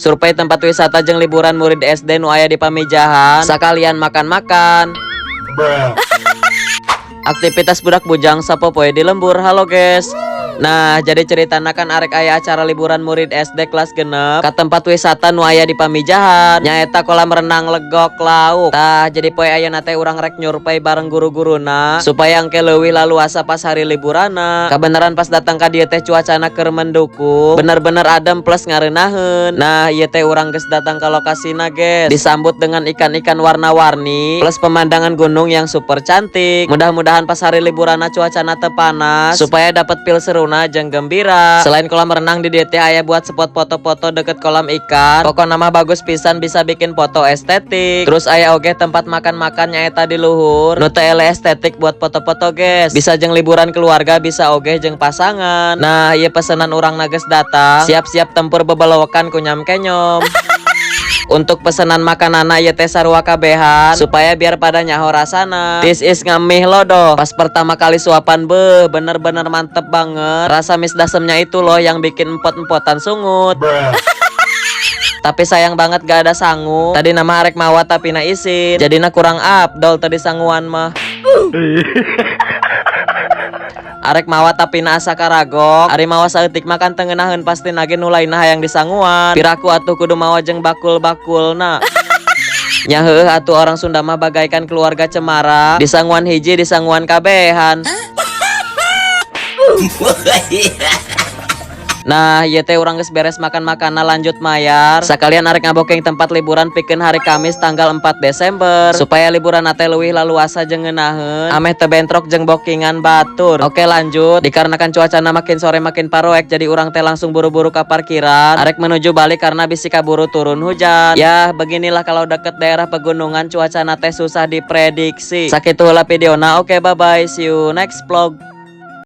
Survei tempat wisata jeung liburan murid SD nu aya di Pamijahan, sakalian makan-makan. Aktivitas budak bujang sapopoe di lembur. Halo, guys. Nah, jadi ceritana kan arek aya acara liburan murid SD kelas 6 ke tempat wisata nu aya di Pamijahan, nyaeta kolam renang Legok Lauk. Tah, jadi poe ayeuna teh urang rek nyurvei bareng guru-guruna supaya engke leuwih laluasa pas hari liburanna. Kabeneran pas datang ka dieu teh cuacana keur mendukung, bener-bener adem plus ngareunaheun. Nah, ieu teh urang geus datang ka lokasina, guys. Disambut dengan ikan-ikan warna-warni plus pemandangan gunung yang super cantik. Mudah-mudahan pas hari liburanna cuacana teu panas supaya dapat feel seruna jeung gembira. Selain kolam renang, di dieu teh aya buat spot foto-foto deket kolam ikan. Pokokna mah bagus pisan, bisa bikin foto estetik. Terus aya oge tempat makan-makan, nyaeta di luhur. Nu teu eleh estetik buat foto-foto, guys. Bisa jeung liburan keluarga, bisa oge jeung pasangan. Nah, ieu pesanan urang geus datang. Siap-siap tempur bebelewekan kunyam kenyom. Untuk pesanan makanan ieu teh sarua kabehan supaya biar pada nyaho rasana. This is ngemih lodo. Pas pertama kali suapan, beuh, bener-bener mantep banget. Rasa misdasemnya itu loh yang bikin empot-empotan sungut. Tapi sayang banget gak ada sangu. Tadi na mah arek mawa, tapi na isin. Jadina kurang afdol tadi sanguan mah. Arek mawa, tapi na asa karagok. Ari mawa saeutik mah kan teu ngeunaheun, pasti nage nu lainna hayang disanguan. Piraku atuh kudu mawa jeung bakul-bakulna. Nya heueuh atuh, orang Sunda mah bagaikan keluarga cemara. Disanguan hiji, disanguan kabehan. Nah, ieu teh urang geus beres makan-makan, lanjut mayar. Sekalian arek ngaboking tempat liburan pikeun hari Kamis tanggal 4 Desember supaya liburan teh leuwih laluasa jeung ngeunaheun, ameh teu bentrok jeung bookingan batur. Oke, lanjut. Dikarenakan cuacana makin sore makin paroek, jadi urang teh langsung buru-buru ke parkiran arek menuju balik karena bisi kaburu turun hujan. Ya, beginilah kalau deket daerah pegunungan, cuacana teh susah diprediksi. Sakitu heula videona. Oke, bye bye. See you next vlog.